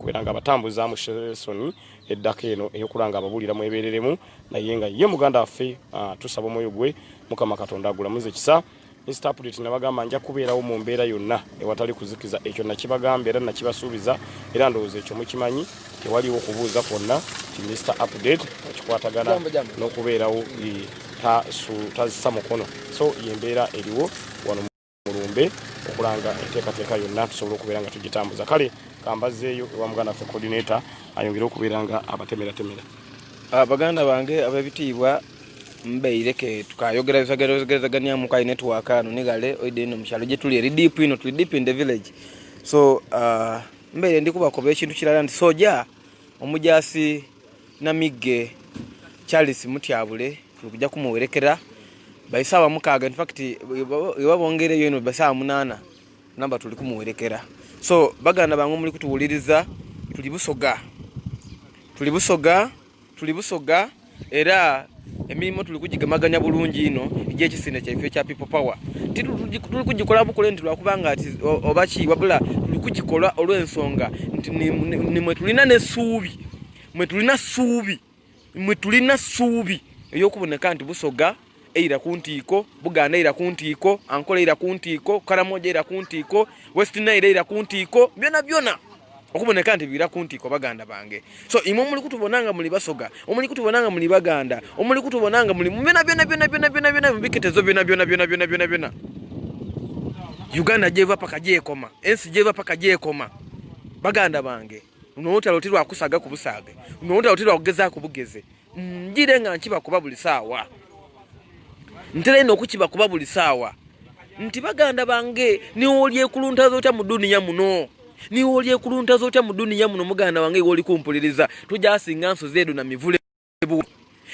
Okubeera nga abatambuzaamu sesoni eddako eno ey'okulanga ababuulira mwebereremu, naye nga ye muganda waffe, tusaba omwoyo gwe Mukama Katonda agulamuze kisa. Mr Update nabagamba nja kubeerawo mu mbeera yonna ewatali kuzikiza, ekyo nakibagamba era nakibasuubiza, era ndowooza ekyo mukimanyi, tewaliwo kubuuza kwonna nti Mr Update ekikwatagana n'okubeerawo tazisa mukono. So yembeera eriwo wano mulumbe okulanga enteekateeka yonna tusobola okubeera nga tugitambuza. Kale kambazeeyo ewa muganda waffe coordinator ayongere okubeera nga abatemeratemera. Baganda bange ab'ebitiibwa, mbeireke tukayogera bifagerezaganyamu kai network ano nigale oide ino mukyalo gye tuli eri deep ino, tuli deep in the village. So mbeire ndi kubakoba ekintu kirala nti soja omujasi Namigge Charles Mutyabule tuli kujja kumuwerekera baisaawa 6, in fact webabongereyo ino basaawa 8 namba tuli kumuwerekera. So baganda bange muli kutuwuliriza, tuli Busoga, tuli Busoga, tuli Busoga, era emirimu tuli kugigemaganya bulungi ino egy'ekisinde kyaife ekya People Power. Tuli kugikola bukole nti lwakubanga ati oba ki, wabula tuli kugikola olw'ensonga nti nimwe tulina n'essuubi, mwe tulina ssuubi, mwe tulina ssuubi ey'okuboneka nti Busoga eira ku ntiiko, Buganda eira ku ntiiko, Ankole eira ku ntiiko, Karamoja eira ku ntiiko, West Nile eira ku ntiiko, byona byona okuboneka nti bira ku ntiiko baganda bange. So imwe muli kutubona nga muli Basoga, omuli kutubona nga muli Baganda, omuli kutubona nga muli byona byona byona byona byona byona mubiketezo byona byona byona byona byona byona. Uganda gyeva paka gyekoma, ensi gyeva paka gyekoma. Baganda bange, luno olutalo tilwakusaga ku busaage, luno olutalo tilwakugezaako bugeze. Njire nga nkibakuba buli saawa, ntera ino okukibakuba buli saawa nti baganda bange, niwe olyekuluntaza otya mu duniya muno, niwe olyekuluntaza otya mu duniya muno muganda wange, iwe oli kumpuliriza tujasinga nsozi edo na mivule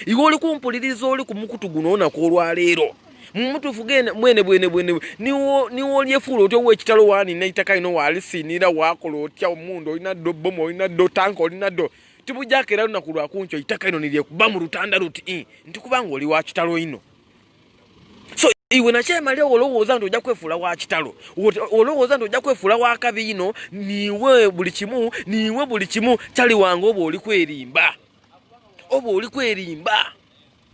iwe oli kumpuliriza oli ku mukutu guno olunaku olwaleero mumutuufu mwene bwene bwene niwe olyefuula otya ow'ekitalo waanina eitaka lino walisinira wakola otya omundu olina ddo bomu olina ddo tanka olina ddo tibujako era lunaku lwakunkyo eitaka lino nilyekuba mu lutanda luti nti kubanga oli wa kitalo ino. So iwe nakyemalira olowooza nti ojja kwefuula wa kitalo, olowooza nti ojja kwefuula wa kabi ino, niwe buli kimu, niwe buli kimu kyali wange, oba oli kwerimba, oba oli kwerimba,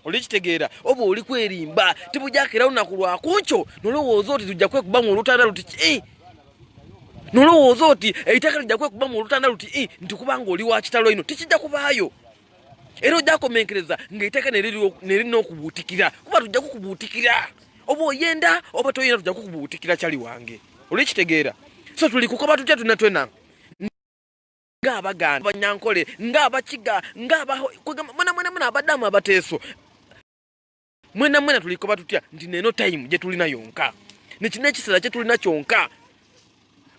olikitegeera, oba oli kwerimba. Tibujako era lunaku lwakunkyo nolowooza oti tujja kwekuba mu olutanda luti, nolowooza oti eitaka lijja kwekuba mu olutanda luti nti kubanga oli wa kitalo ino, tikijja kubaayo. Era ojja kukomenkereza ng'eitaka nerina okubuutikira, kuba tujja kukubuutikira oba oyenda oba toyenda, tujja kukubuutikira kyali wange, olikitegeera. So tuli kukoba tutya tuna twena ng'Abaganda, Abanyankole, ng'Abakiga, mwena mwena mwena Abadamu, Abateeso, mwena mwena tulikoba tutya nti neno time gye tulina yonka, nekino ekiseera kye tulina kyonka.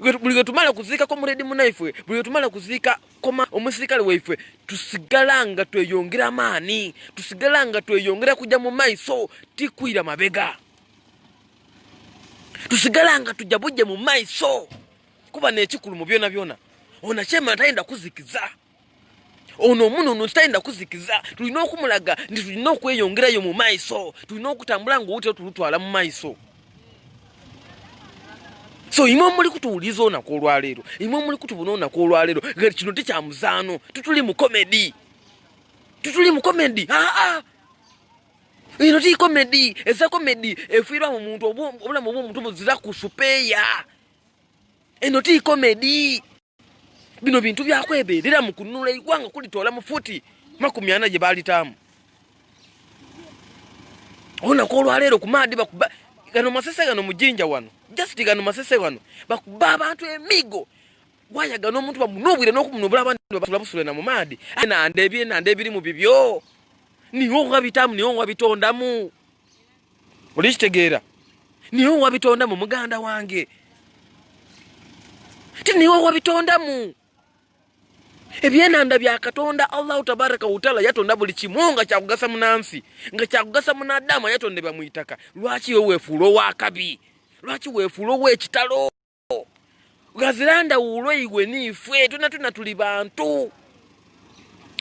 Buli lwe tumala kuziikako muledi munaife, buli lwe tumala kuziika koma omusirikale waife, tusigala nga tweyongera amaani, tusigala nga tweyongera kujja mu maiso, tikwira mabega, tusigala nga tujja bujje mu maiso. Kuba n'ekikulu mu byona byona, ono akyemala tayenda kuzikiza, ono omununu tayenda kuzikiza. Tulina okumulaga nti tulina okweyongerayo mu maiso, tulina okutambula nga owutero tulutwala mu maiso. So imwe muli kutuwuliriza olunaku olwaleero, imwe muli kutubona olunaku olwaleero, kino tikyamuzaano, tutuli mu comedy, tutuli mu comedy. Aa ino ti comedy, eza comedy efiirwa mu muntu obulamu obw'omuntu buzira ku supeeya. Eno ti comedy, bino bintu byakwebeerera mu kununula eggwanga kulitoola mu futi 40 gye baalitaamu. Olunaku olwaleero ku maadi bakuba gano masese gano mujinja wano, just gano masese wano bakuba abantu emigo wayagana omuntu bamunubwire n'okumunubula, abandi basula busule na mu maadi nanda ebyenanda ebiri mu bibyo niwe owabitamu, niwe owabitondamu, olikitegeera, niwe owabitondamu muganda wange, ti niwe owabitondamu. Ebyenanda bya Katonda Allahu tabaraka wataala yatonda buli kimu nga kyakugasa munansi, nga kyakugasa munadamu ayatondebwa mu itaka. Lwaki we weefuula owakabi? Lwaki weefuula ow'ekitalo? Gaziranda wuulwe iwe niifwe tuna tuna tuli bantu,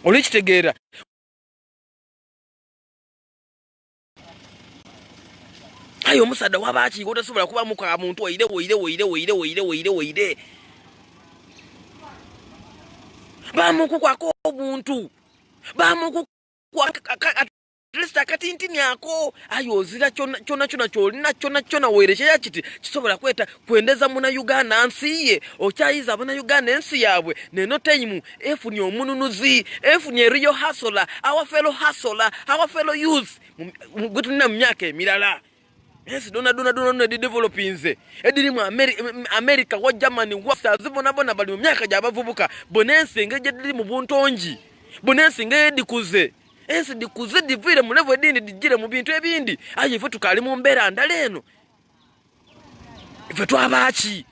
olikitegeera. Aye omusaadha wabaki otasobola kubamu ka muntu waire waire waire waire waire waire waire. Bamukukwako obuntu. Bamukukwako at least akatintini ako. Ayo ozira kyona kyona kyona kyolina kyona kyona weerekyeya kiti kisobola kweta kwendeza muna Uganda nsi ye. Okyayiza abana Uganda ensi yaabwe. Neno time efunye omununuzi, efunye real hustler, our fellow hustler, our fellow youth. Gwe tulina mu myaka emirala. Ensi dona dona dona dona developinze. Ediri mu America wa Germany wa Stars bona bona bali mu myaka gy'abavubuka. Bona ensi engeri gye diri mu buntongi. Bona ensi engeri edikuze. Ensi dikuze diviire mu level edindi dijjire mu bintu ebindi. Aye ife tukaali mu mbeera ndala eno. Ife twabaaki?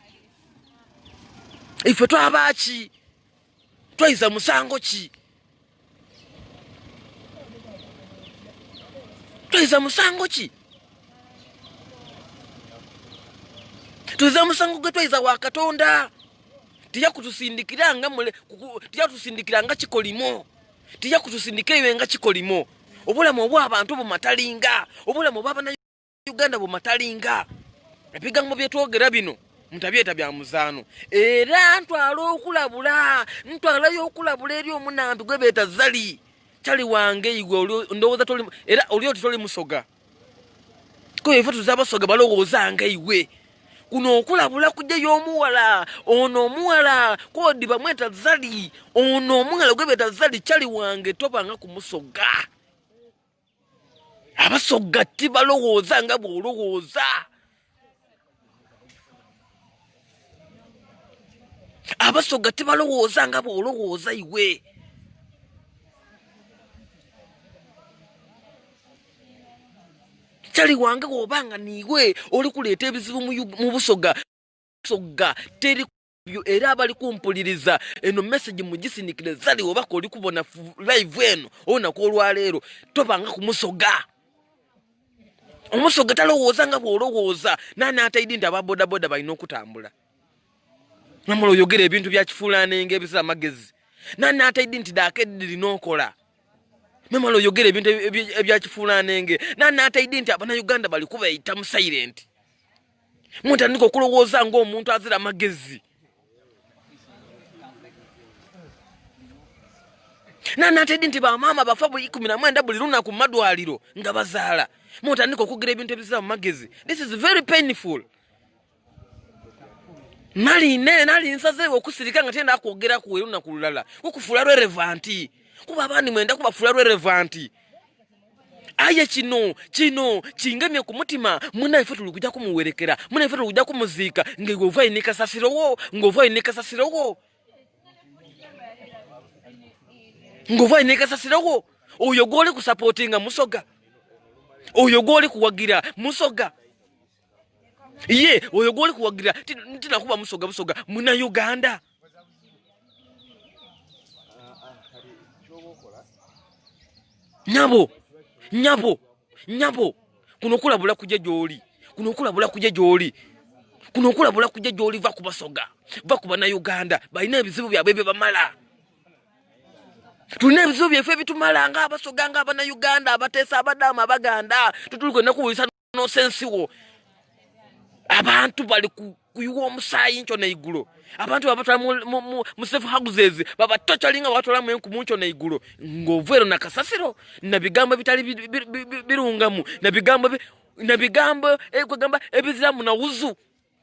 Ife twabaaki? Twayiza musango ki? Twayiza musango ki? Tuyiza musango gwe twayiza wa Katonda. Tiyakutusindikira nga mule, tiyakutusindikira nga kikolimo. Tiyakutusindikira iwe nga kikolimo. Obulamu obw'abantu bumatalinga, obulamu obw'abana Uganda bumatalinga. Ebigambo bye twogera bino mutabyeta bya muzaano. Era ntwala okulabula, ntwalayo okulabula eri omunambi gwe beeta Zali. Kyali wange igwe oli, ndowooza toli, era oli oti toli musoga. Ko ife tuza abasoga balowooza nga iwe. Kuno okulabula kujja y'omuwala, ono omuwala kodi bamweta Zali, ono omuwala gwe beeta Zali kyali wange tobanga ku musoga. Abasoga tibalowooza nga bw'olowooza. Abasoga tibalowooza nga bw'olowooza iwe. Kyali wange bw'obanga niiwe oli kuleeta ebizibu mu Busoga. Busoga teri byo era abali kumpuliriza eno message mugisindikire Zali obaka oli kubona live eno olunaku olwaleero tobanga ku musoga. Omusoga talowooza nga bw'olowooza. Nani ataidi nti aba bodaboda balina okutambula? Namala oyogera ebintu bya kifuulanenge ebizira amagezi. Nani ataidi nti daaka eddiri n'okola? Namala oyogera ebintu ebya kifuulanenge. Nani ataidi nti abannayuganda bali kubayita mu silent? Mutandika okulowooza ng'omuntu azira amagezi. Nani ataidi nti bamaama bafa buli 19 buli lunaku mu madwaliro nga bazaala? Mutandika okugira ebintu ebizira mu magezi. This is very painful. Nali ne nali nsazeewo okusirika nga tenda kwogera ku lunaku lulala kukufuula relevant. Kuba abandi mwenda kubafuula relevant. Aye kino kino kingemye ku mutima. Munaife tuli kujja kumuwerekera, munaife tuli kujja kumuziika ng'ova ine kasasirowo, ng'ova ine kasasirowo, ng'ova ine kasasirowo. Oyo gw'oli kusapootinga musoga, oyo gw'oli kuwagira musoga, ye oyo gw'oli kuwagira tinakuba musoga busoga munnayuganda. Nyabo, nyabo, nyabo, kuno kulabula kujja gy'oli, kuno kulabula kujja gy'oli, kuno kulabula kujja gy'oli. Va ku basoga, va ku bannayuganda, balina ebizibu byabwe bye bamala. Tulina ebizibu byaffe ebitumala ng'abasoga, ng'abannayuganda, abateesa, abadaama, abaganda. Tutuli kwenda kuwulisa nosensiwo. Abantu bali kuyiwa omusaayi nkyo n'eigulo. Abantu babatwala mu safe houses, babatocalinga babatwalamu enkumu nkyo n'eigulo. Ng'ova ero na kasasiro na bigambo ebitali birungamu, na bigambo na bigambo, kwegamba ebiziramu na wuzu.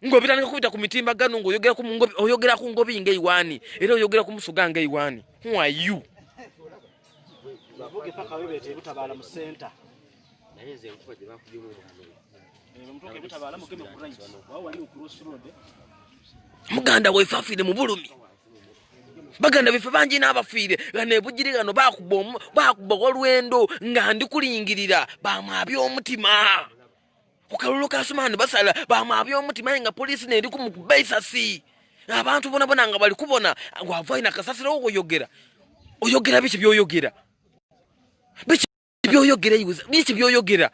Ng'obitandika kubita ku mitimbagano ng'oyogera ku ngobi, oyogera ku ngobi ng'eiwaani, era oyogera ku musoga ng'eiwaani. Who are you? Bavuge paka webeete ebutabaala mu center. Naye nze enkuba gye bakubyemu omwana oyo. Mutuuke ebutabaala mugeme ku right. Wawo wali ku cross road. Muganda waife afiire mu bulumi. Baganda biffe bangi n'abafiire gano ebugiri gano bakuba olwendo nga ndi kulingirira bamwabya omutima. Ku kalulu ka Sumaani basala bamwabya omutima aye nga poliisi n'eri kumukuba esasi. Abantu bonabona nga bali kubona ng'ava ina kasasiro oyogera. Oyogera biki by'oyogera? Biki by'oyogera iwe? Biki by'oyogera?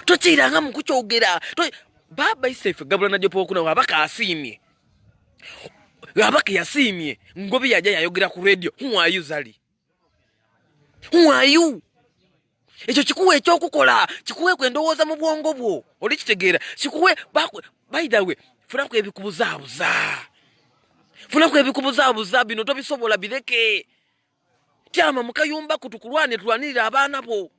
Tokiiranga mu kukyogera. Baba Isefe Gabula na Jopo kuna wabaka asiimye. Wabaka yasiimye. Ngobi yajja yayogera ku radio. Who are you Zali? Who are you? Ekyo kikuwe ekyokukola, kikuwe kwe ndowooza mu bwongo bwo. Oli kitegeera. Kikuwe by the way, Funaku ebikubuzaabuza, funaku ebikubuzaabuza, bino tobisobola, bireke. Tyama mukayumba kutukulwane, tulwanirire abaana bo.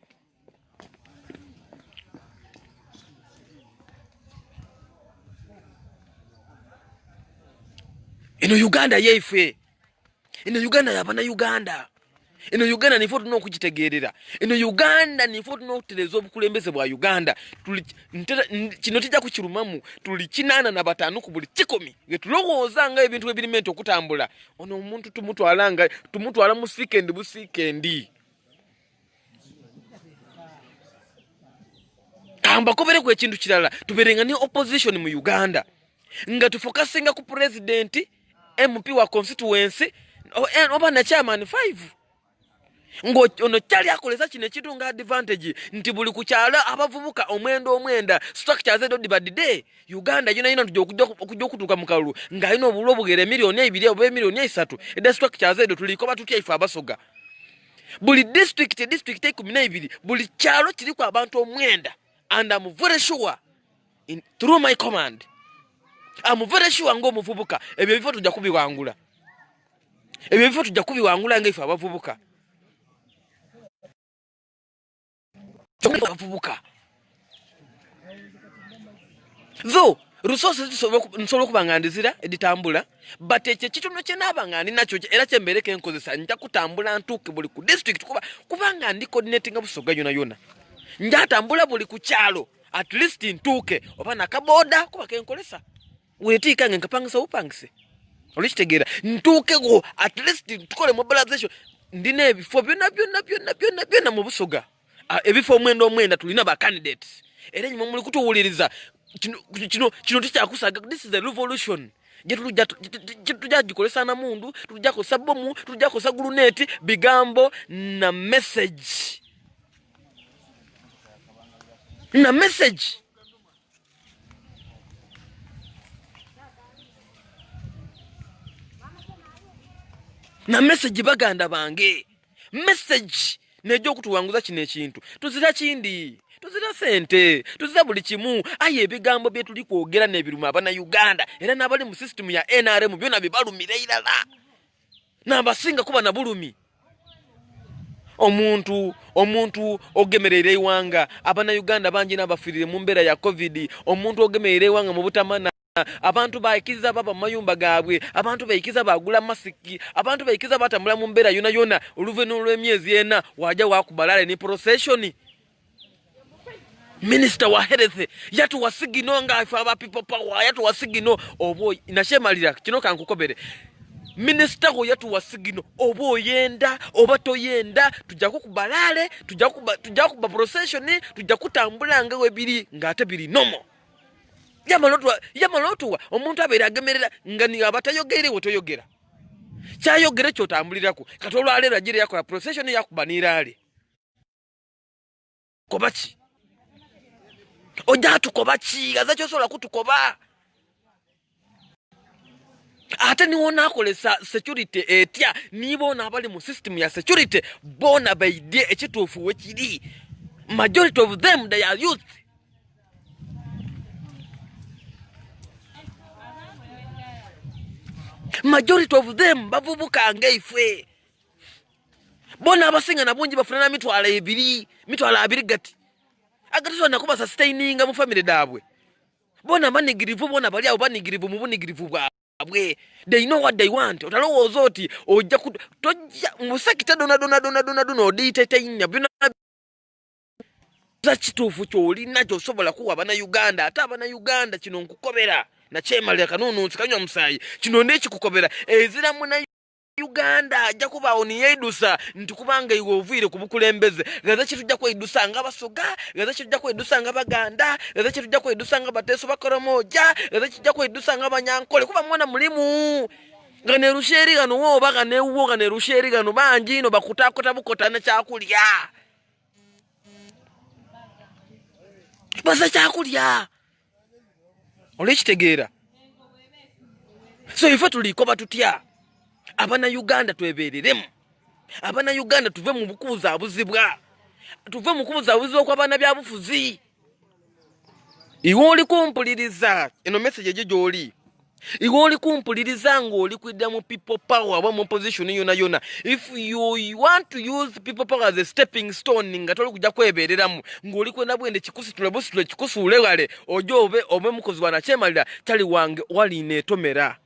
Eno Uganda yaife, eno Uganda yabana Uganda, eno Uganda nifo tulina okugitegeerera, eno Uganda nifo tulina okutereeza obukulembeze bwa Uganda. Kino tijja kukirumamu, tuli 85 ku buli 100 ge tulowooza nga ebintu ebirime nti okutambula. Ono omuntu tumutwala nga tumutwala mu sikendi busikendi. Kambakobereku ekintu kirala, tubeerenga ne opposition mu Uganda nga tufokasinga ku president, MP wa constituency oba na chairman 5. Ngo ono kyali akolesa kino ekintu nga advantage nti buli ku kyalo abavubuka omwenda omwenda structures ezo dibadde Uganda yona yona tujja okujja okutuuka mu kalulu ng'alina obululu obugera emiliyoni 2 oba emiliyoni 3 edda structures ezo tuliko batutya ife abasoga. Buli district 12 buli kyalo kiriko abantu omwenda, and I'm very sure through my command I'm very sure ng'omuvubuka ebyo ebifo tujja kubiwangula, ebyo ebifo tujja kubiwangula ng'iffe abavubuka. Abavubuka though resources nsobola okuba nga ndizira editambula, but ekyo ekitono kye naaba nga ndi nakyo era kyembeereko enkozesa, nja kutambula ntuuke buli ku district kubanga ndi coordinatinga Busoga yona yona, njatambula buli ku kyalo at least ntuuke oba nakaboda kuba kenkolesa wetiika nge nkapangisa bupangise olwekitegeera ntuukego at least tukole mobilization. Ndina ebifo byonna byonna byonna byonna byonna mu Busoga, ebifo omwenda omwenda tulina ba candidates, era enyuma muli kutuwuliriza kino tikyakusaga. This is a revolution gye tujja gikolesa na mundu, tujja kukozesa bomu, tujja kukozesa grenade, bigambo na message na message. Na message baganda bange, message nejja okutuwanguza kino ekintu. Tuzira kindi, tuzira sente, tuzira buli kimu, aye ebigambo bye tuli kwogera n'ebiruma abana Uganda era n'abali mu system ya NRM byonna bibalumira irala n'abasinga kuba na bulumi. Omuntu ogemerera eiwanga, abana Uganda bangi n'abafiirire mu mbeera ya COVID. Omuntu ogemerera eiwanga mu butamana, abantu baikiriza baba mu mayumba gaabwe, abantu baikiriza bagula masiki, abantu baikiriza batambula mu mbeera yona yona. Oluvannyuma lw'emyezi 4 wajja wakubalale ne procession. Minisita wa health yatuwa signal nga ife aba people power, yatuwa signal oba nashemalira kino kankukobere. Minisita wo yatuwa signal oba oyenda oba toyenda, tujja kukubalale, tujja kuba procession, tujja kutambula nga webiri ng'ate biri normal. Yamala otuwa omuntu abeera agemerera nga ni abatayogere we toyogera kyayogere kyotambulirako. Kati olwaleero agire yakola procession yakuba n'iraale koba ki ojja tukoba ki aza kyosobola kutukoba. Ate niwo nakolesa security etya niboona abali mu system ya security boona baidye ekituufu wekiri. Majority of them they are youth. Majority of them bavubuka ngaife bona abasinga na bungi bafuna na 20,000 20,000 gati agatisobola nakuba sustaininga mu family daabwe. Bona banigirivu, bona bali awo banigirivu mu bunigirivu bwabwe. They know what they want. Otalowooza oti ojja tojja mu sector dona dona dona dona dona odiiteteinya byonna za kituufu ky'olina ky'osobola kuwa abannayuganda. Ate abannayuganda kino nkukobera nakyemalira kanuununsi kanywa musaayi, kino ndekikukobera ezira muna Uganda ajja kubaawo niyeidusa nti kubanga iwe oviire ku bukulembeze. Gaza kitujja kweidusa nga Basoga, gaza kitujja kweidusa nga Baganda, gaza kitujja kweidusa nga Bateeso Bakoromoja, gaza kitujja kweidusa nga Banyankole, kuba mwana mulimu nga nerusha eri gano wooba nga newuwo nga nerusha eri gano bangi ino bakutakota bukota na kyakulya baza kyakulya olwekitegeera. So ife tulikoba tutya abannayuganda twebeereremu, abannayuganda tuve mu bukubuzaabuzibwa, tuve mu kubuzaabuzibwa kw'abaana byabufuzi. Iwe oli kumpuliriza eno message ejo gy'oli, iwe oli kumpuliriza ng'oli kwidda mu people power oba mu position yona yona, if you want to use people power as a stepping stone nga toli kujja kwebeereramu, ng'oli kwenda bwende kikusitule busitule kikusuule wale oje obe mukozi wa nakyemalira, kyali wange waliina etomera,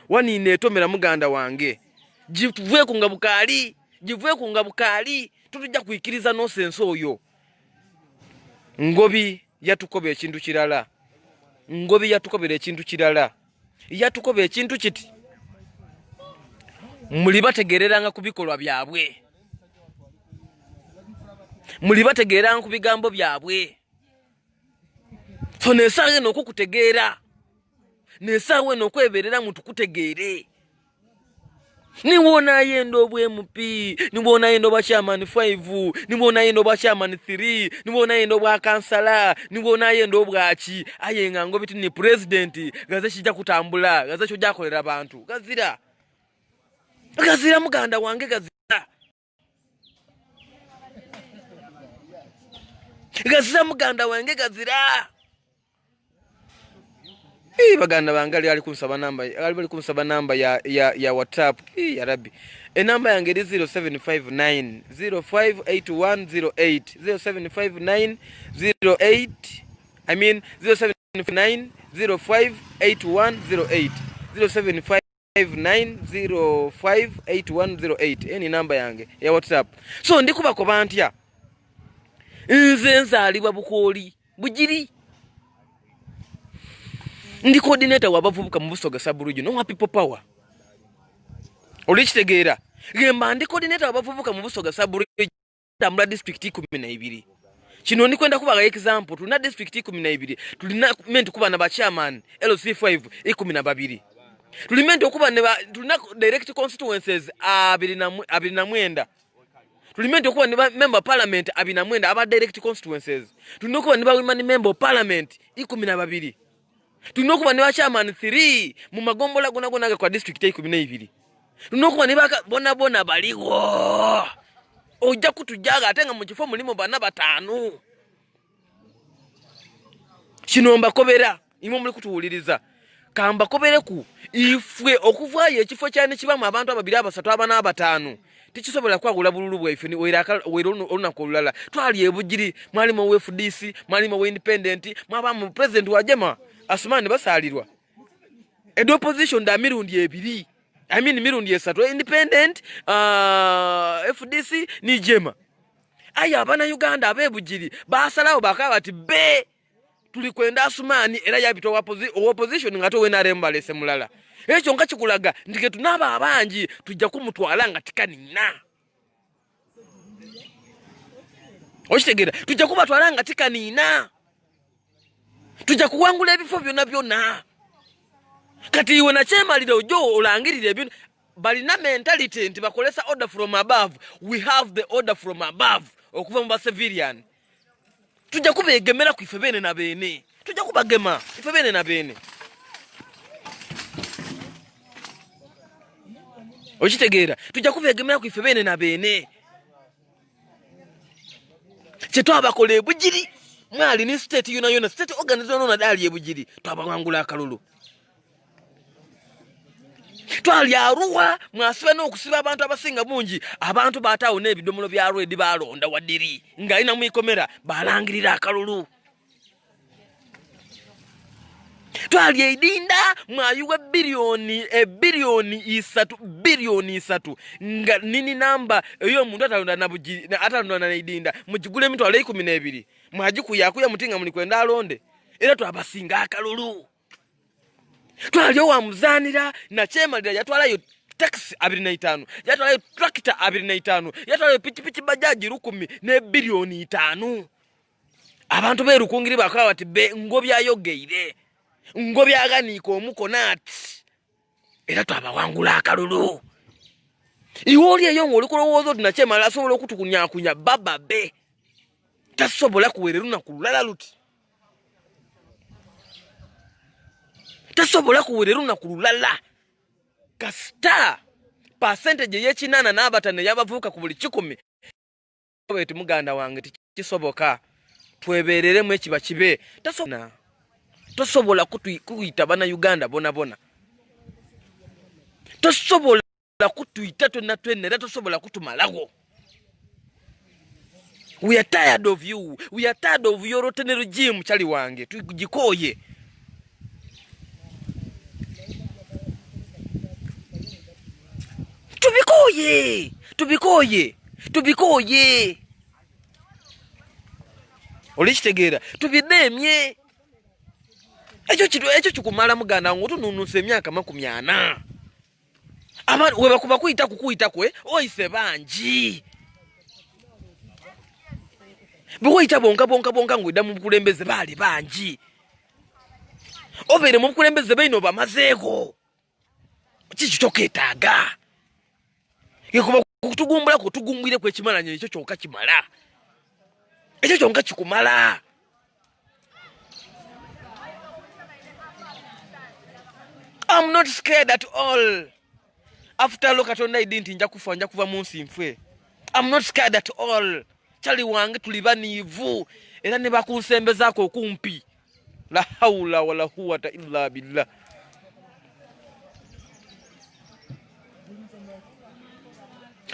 waniina etomera muganda wange, giveeku nga bukaali, giveeku nga bukaali, tutujja kwikiriza nonsense oyo. Ngobi yatukoba ekintu kirala, Ngobi yatukobera ekintu kirala, yatukoba ekintu kiti muli bategereranga ku bikolwa byabwe, muli bategereranga ku bigambo byabwe. So nesaawa eno okukutegeera, nesaawa eno okweberera mu tukutegeere. Niwona yenda obwa MP, niwona yenda obwa chairman 5, niwona yenda obwa chairman 3, niwona yenda obwa kansala, niwona yenda obwaki, aye nga Ngobi ni president, gaze kijja kutambula, gaze kijja kolera bantu. Gazira. Gazira muganda wange, gazira. Gazira muganda wange, gazira. Baganda bange ali kunsaba namba, ali bali kunsaba namba ya WhatsApp. Ya Rabbi. Enamba yange eri 0759 058108 0759 08, I mean 0759 058108 0759 058108, eni namba yange ya WhatsApp. So ndikubakoba ntya, nze nzaalibwa Bukooli Bugiri, ndi coordinator w'abavubuka mu Busoga sub-region owa People Power. Olikitegeera, gemba ndi coordinator w'abavubuka mu Busoga sub-region, tambula district 12. Kino ndikwenda kubaga example, tulina district 12, tulina meant kuba na ba chairman LC5 12, tuli meant okuba ne tulina direct constituencies 29, tuli meant okuba ne ba member parliament 29 aba direct constituencies, tulina okuba ne ba women member of parliament 12, tulina okuba ne ba chairman 3 mu magombola gona gona kwa district 12, tulina okuba ne ba bona bona baliwo. Ojja kutujjaga ate nga mu kifo mulimu bana 5. Kino mbakobera imwe muli kutuwuliriza, kambakobereku ifwe okuvaayo ekifo kyane kibamu abantu 2 3 4 5 tikisobola kwagula bululu bwaife ni wera olunaku olulala. Twali ebugiri, mwalimu owa FDC, mwalimu owa independent, mwabamu president wa Jema Asumani basalirwa edo opposition da mirundi ebiri, I mean mirundi esatu, independent, FDC ni Jema. Aya abana Uganda abebugiri basalawo bakaba bati be tuli kwenda Asumani era yabitwa opposition nga towe naremba lese mulala. Ekyo nga kikulaga ndike tunaba abangi tujja kumutwala nga tikanina. Okitegera tujja kubatwala nga tikanina. Tujja kuwangula ebifo byonna byonna. Kati iwe nakyemalira ojo olangirire ebyo balina mentality nti bakolesa order from above. We have the order from above okuva mu ba civilian. Tujja kubeegemera ku ife beene na beene, tujja kubagema ife beene na beene. Okitegeera, tujja kubeegemera ku ife beene na beene. Kyetwabakola ebugiri mwali ni state yona yona, state organization yona dali ebugiri, twabawangula akalulu. Twali Arua mwasiba n'okusiba abantu abasinga bungi, abantu bataawo n'ebidomola bya Redi balonda wadiri ng'alina mwikomera balangirira akalulu. Twali eidinda mwayiwa ebiliyoni 3, biliyoni 3 nga nini namba ey'omuntu atalonda na Bugiri, atalonda na idinda mugigule emitwalo 12 mwagikuyakuya mutinga muli kwenda alonde, era twabasinga akalulu. Twali owa Muzanira nakyemalira yatwalayo taxi 25, yatwalayo tractor 25, yatwalayo pikipiki bajaji 10 ne biliyoni 5. Abantu berukungiri bakaba bati be ngobyayogeire ngobyaganiika omukono ati era twabawangula akalulu. Iwe oli eyo ng'oli kulowooza oti nakyemala asobola okutukunyakunya baba be tasobola kuwera lunaku lulala luti, tasobola kuwera lunaku lulala. Kasita percentage ey'ekinaana n'abataano eyabavuuka ku buli 100 eti muganda wange tikisoboka, twebereremu ekiba kibe tasobola. Tosobola kuyita bana Uganda bona bona. Tosobola kutuyita twena twena era tosobola kutumalawo. We are tired of you. We are tired of your rotten regime chali wange. Tujikoye. Tubikoye. Tubikoye. Tubikoye. Olikitegeera. Tubidemye. Ekyo kitu ekyo kikumala muganda wange otununuse emyaka 40. Abantu we bakuba kuyita kukuyita kwe oyise bangi. Bw'oyita bonka bonka bonka ng'odda mu bukulembeze baali bangi. Obeere mu bukulembeze beino bamazeeko. Kiki kyoketaaga? Ekuba kutugumbula kutugumbwire kwekimala ekyo kyonka kimala. Ekyo kyonka kikumala. I'm not scared at all. After all, Katonda idinti nja kufa nja kuva mu nsi nfe. I'm not scared at all. Chali wange tuli baniivu era ne bakunsembezaako okumpi. La haula wala quwwata illa billah.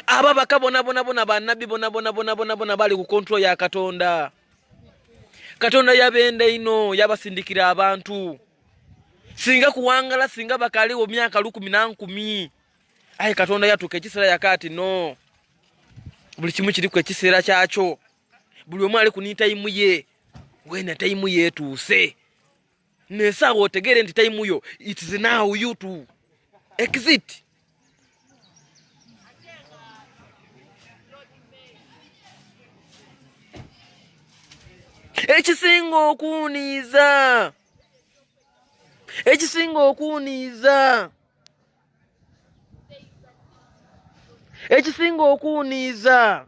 Ababaka bona bona bona bannabbi bona bona bona bona bona bali ku control ya Katonda. Katonda yabenda ino yabasindikira abantu. Singa kuwangala singa bakaliwo myaka 10,000. Aye Katonda yatuuka ekiseera yakati no. Buli kimu kiri ku ekiseera kyakyo. Buli omu ali ku tayimu ye. Wena tayimu yetuuse. Nesaawa otegeere nti tayimu yo it is now you to exit. Ekisinga okuuniiza. Ekisinga okuuniiza. Ekisinga okuuniiza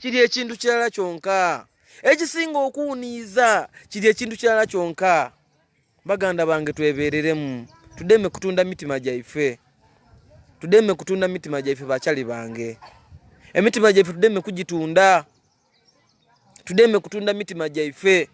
kiri ekintu kirala kyonka. Ekisinga okuuniiza kiri ekintu kirala kyonka. Baganda bange twebereremu, tudeme kutunda mitima gyaife. Tudeme kutunda mitima gyaife bakyali bange. Emitima gyaife tudeme kugitunda. Tudeme kutunda mitima gyaife.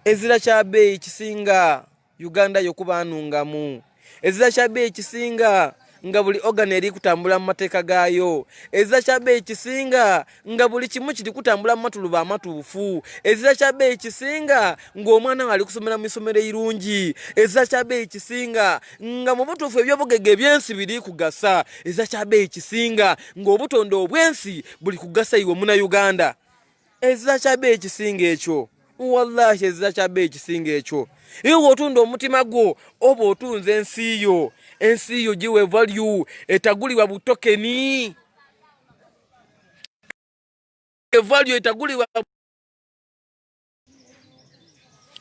Ezira kya bbeeyi kisinga Uganda yo kubanungamu. Ezira kya bbeeyi kisinga nga buli organ eri kutambula mu mateeka gaayo. Ezira kya bbeeyi kisinga nga buli kimu kiri kutambula mu matuluba amatuufu. Ezira kya bbeeyi kisinga ng'omwana we ali kusomera mu isomero eirungi. Ezira kya bbeeyi kisinga nga mu butuufu eby'obugagga ebyensi biri kugasa. Ezira kya bbeeyi kisinga ng'obutonde obw'ensi buli kugasa iwe muna Uganda. Ezira kya bbeeyi kisinga ekyo. Wallahi ezira kya bbeeyi kisinga ekyo. Iwe otunda omutima gwo oba otunze ensi yo. Ensi yo giwe value etagulibwa butokeni. Value etagulibwa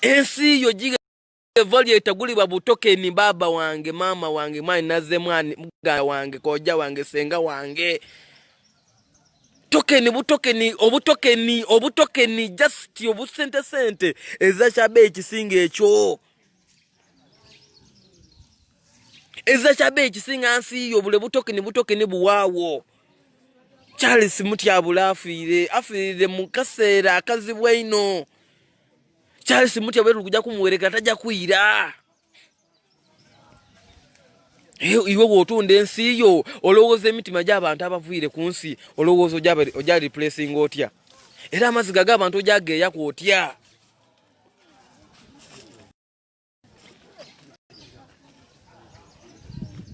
ensi yo giwe value etagulibwa butokeni. Baba wange, mama wange, mwani naze mwani muganda wange, koja wange, senga wange. Tokeni butokeni obutokeni obutokeni just obusente sente eza kya bbeeyi kisinga ekyo. Eza kya bbeeyi kisinga nsi yo bule butokeni butokeni buwaawo. Charles Mutyabula afiire afiirire mu kaseera akazibu eno. Charles Mutyabula kujja kumuwerekera tajja kuyira. Iwe bw'otunda ensi yo olowooza emitima gy'abantu abavuire ku nsi olowooza ojja replacing otya? Era amaziga g'abantu ojja geeyaku otya?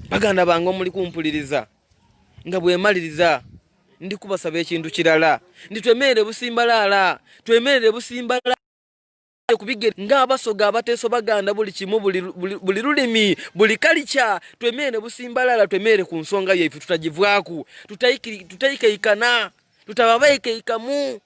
Baganda bange omuli kumpuliriza nga bwemaliriza ndi kubasaba ekintu kirala ndi twemerere busimbalaala, twemerere busimbalaala kubigere ng'abasoga abateeso baganda buli kimu buli lulimi buli kalica. Twemerere busimbalaala, twemerere ku nsonga yaife tutagivaaku, tutaikeikana, tutababaikeikamu.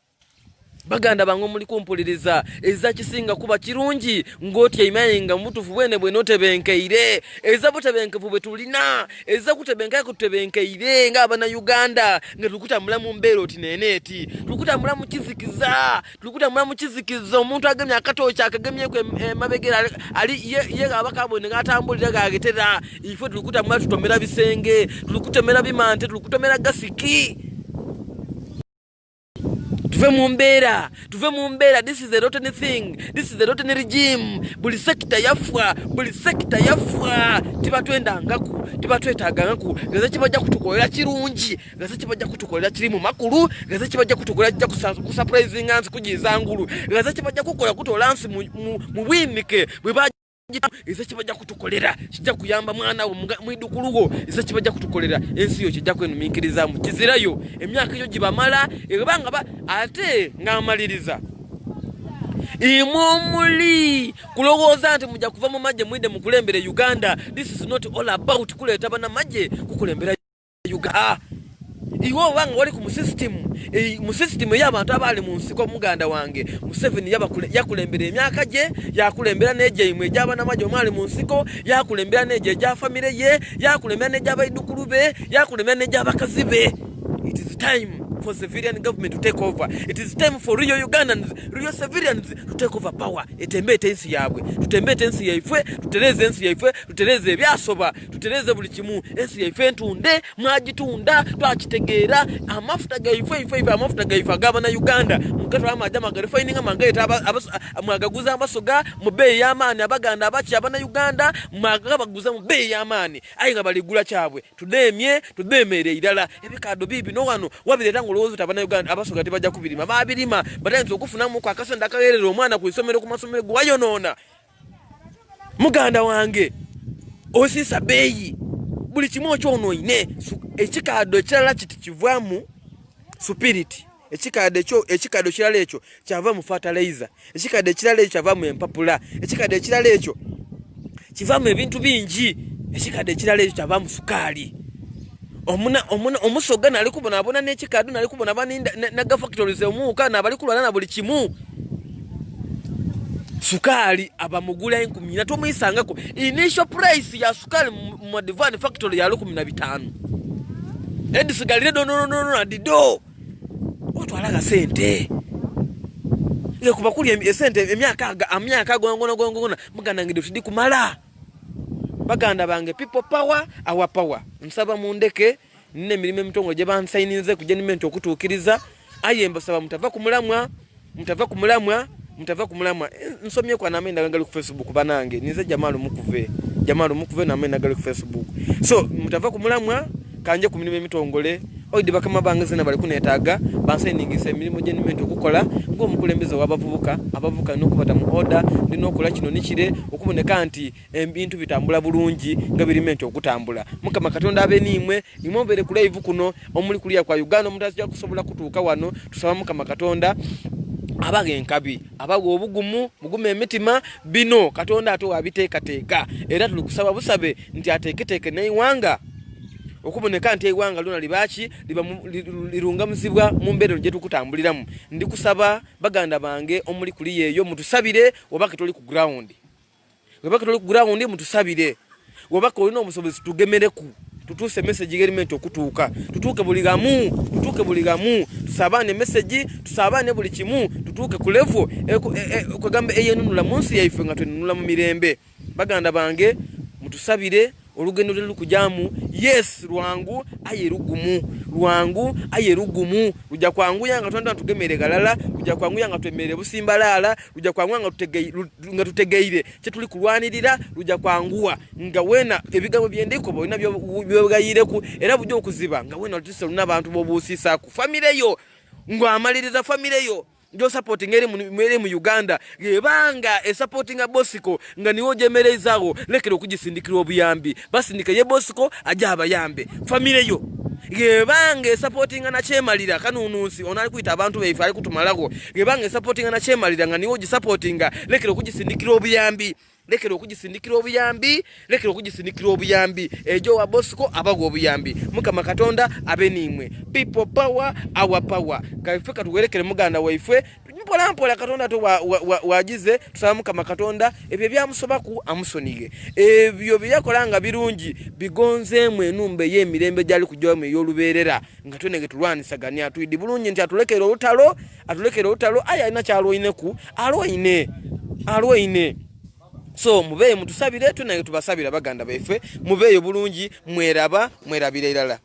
Baganda bange omuli kumpuliriza eza kisinga kuba kirungi ng'otyaime nga mubutuufu bwene bwene otebenkeire. Eza butebenkevu bwe tulina eza kutebenkayo kutebenkeire ng'abannayuganda nga tuli kutambula mu mbeera oti neneeti tuli kutambula mu kizikiza, tuli kutambula mu kizikiza. Omuntu agemye akatooki akagemyeku emabegera ali ye aba kabone ng'atambulira gagetera. Ife tuli kutambula tutomera bisenge, tuli kutomera bimante, tuli kutomera gasiki. Tuve mu mbeera, tuve mu mbeera. This is a rotten thing, this is a rotten regime. Buli sekita yafwa, buli sekita yafwa. Tibatwendangaku, tibatwetaagangaku. Gaza kibajja kutukolera kirungi, gaza kibajja kutukolera kiri mu makulu, gaza kibajja kutukolera kijja kusurprisinga nsi kugiza ngulu, gaza kibajja kukola kutola nsi mu bwimike bwe ese kibajja kutukolera kijja kuyamba mwana wo mwidukuluwo. Ese kibajja kutukolera ensi yo kijja kwenuminkirizamu kizirayo emyaka eyo gibamala ebanga ate ng'amaliriza imwe kulowooza nti mujja kuva mu magye mwide mukulembere Uganda. This is not all about kuleeta bannamagye kukulembera Uganda. Iwe obanga wali ku system, mu system ey'abantu abaali mu nsiko, muganda wange Museveni yakulembera emyaka gye, yakulembera n'egyaimwe egy'abanamagye omwali mu nsiko, yakulembera n'egyo egya famire ye, yakulembera n'egy'abaidukulu be, yakulembera n'egy'abakazi be. It is time for civilian government to take over. It is time for real Ugandans, real civilians to take over power. Etembeete ensi yaabwe, tutembeete ensi yaife, tutereze ensi yaife, tutereze ebyasoba, tutereze buli kimu. Ensi yaife entunde, mwagitunda, twakitegeera. Amafuta gaife ife ife, amafuta gaife agabana Uganda. Mukatwala amajja magarefininga magaita mwagaguza amasoga mu bbeeyi y'amaanyi. Abaganda abaki abana Uganda mwagabaguza mu bbeeyi y'amaanyi, aye nga baligula kyabwe. Tudemye, tudemere irala ebikado bibi no wano wabireeta ng'olowooza nti abana Uganda abasoga tebajja kubirima. Baabirima, batandise okufunamu ku akasente akaweerera omwana ku isomero, ku masomero gwe wayonoona. Muganda wange osiisa bbeeyi, buli kimu okyonoine. Ekikado ekirala kiti kivaamu supiriti, ekikado ekyo, ekikado ekirala ekyo kyava mu fertilizer, ekikado ekirala ekyo kyava mu empapula, ekikado ekirala ekyo kivaamu ebintu bingi, ekikado ekirala ekyo kyava mu sukaali. Omusoga nali kubonaabona n'ekikado, nali kubonabona naga factories omuuka nabali kulwana na buli kimu. Sukaali abamugula 4,000, tomuyisangako. Initial price ya sukaali mu Madhvani factory ya 15,000. Edisigalire donononono adido otwalaga sente ngekuba kulya esente emyaka amyaka gongona gongona. Muganda nge tudi kumala. Baganda bange, people power, our power. Nsaba mundeke, nina emirimu emitongole gye bansayininze kujja nimenti okutuukiriza, aye mbasaba mutava ku mulamwa, mutava ku mulamwa, mutava ku mulamwa. Nsomye kwa namenda gali ku Facebook. Banange, nize Jamalu Mukuve, Jamalu Mukuve, namenda gali ku Facebook. So mutava ku mulamwa, kanje ku mirimu emitongole. Oidi bakama bange zina bali kunetaaga, bansayiningisa emirimu gye nimenti okukola ng'omukulembeze w'abavubuka. Abavubuka nina okubata mu order, ndina okukola kino nikire okuboneka nti ebintu bitambula bulungi nga birimenti okutambula. Mukama Katonda abe niimwe. Imwe obeere ku live kuno omuli kuliya kwa Uganda, omuntu azija kusobola kutuuka wano. Tusaba Mukama Katonda abaga enkabi, abaga obugumu, mugume emitima. Bino Katonda ate wabiteekateeka, era tuli kusaba busabe nti ateeketeeke n'eiwanga okuboneka nti eiwanga lyona libaki lirungamizibwa mu mbeera eno gye tukutambuliramu. Ndi kusaba baganda bange omuli kuliya eyo mutusabire. Wabake toli ku ground, webake toli ku ground, mutusabire. Webake olina obusobozi, tugemereku, tutuuse message gerimenti okutuuka, tutuuke buli gamu, tutuuke buli gamu, tusabaane message, tusabaane buli kimu, tutuuke ku level kwegamba eyenunula mu nsi yaife nga twenunula mu mirembe. Baganda bange, mutusabire. Olugendo lwe yes lwangu aye lugumu, lwangu aye lugumu. Lujja kwanguya nga twanda tugemere galala, lujja kwanguya nga twemere busimbalaala, lujja kwanguya nga tutegeire kyetuli kulwanirira, lujja kwanguwa nga wena ebigambo byendiko olina byogayireku, era bujja okuziba nga wena olutuse olina abantu bobuusisaaku famire yo, ng'amaliriza famire yo gyosupportinga eri mu Uganda. Ebanga esupportinga Bosco nga niwe ojemerezaawo, lekera okugisindikira obuyambi, basindika ye Bosco ajja abayambe. Famire yo gebanga esupportinga nakyemalira kanununsi ono ali kuyita abantu baife ali kutumalako, gebanga esupportinga nakyemalira nga niwe ogisupportinga, lekera okugisindikira obuyambi, lekera okugisindikira obuyambi, lekera okugisindikira obuyambi. Ejo wa Bosco abaga obuyambi. Mukama Katonda abe niimwe. People power, our power. Kaife katuwerekere muganda waife mpola mpola. Katonda to wagize tusaba Mukama Katonda ebyo ebyamusobaku amusonige, ebyo byeyakola nga birungi bigonzeemu enumba ey'emirembe gyali kujjamu ey'olubeerera nga twenege tulwanisaganya. Twidi bulungi nti atulekere olutalo, atulekere olutalo, aye alina kyalwoineku, alwoine, alwoine. So mubeeyo mutusabire, twenage tubasabira. Baganda baife, mubeeyo bulungi, mweraba, mwerabira irala.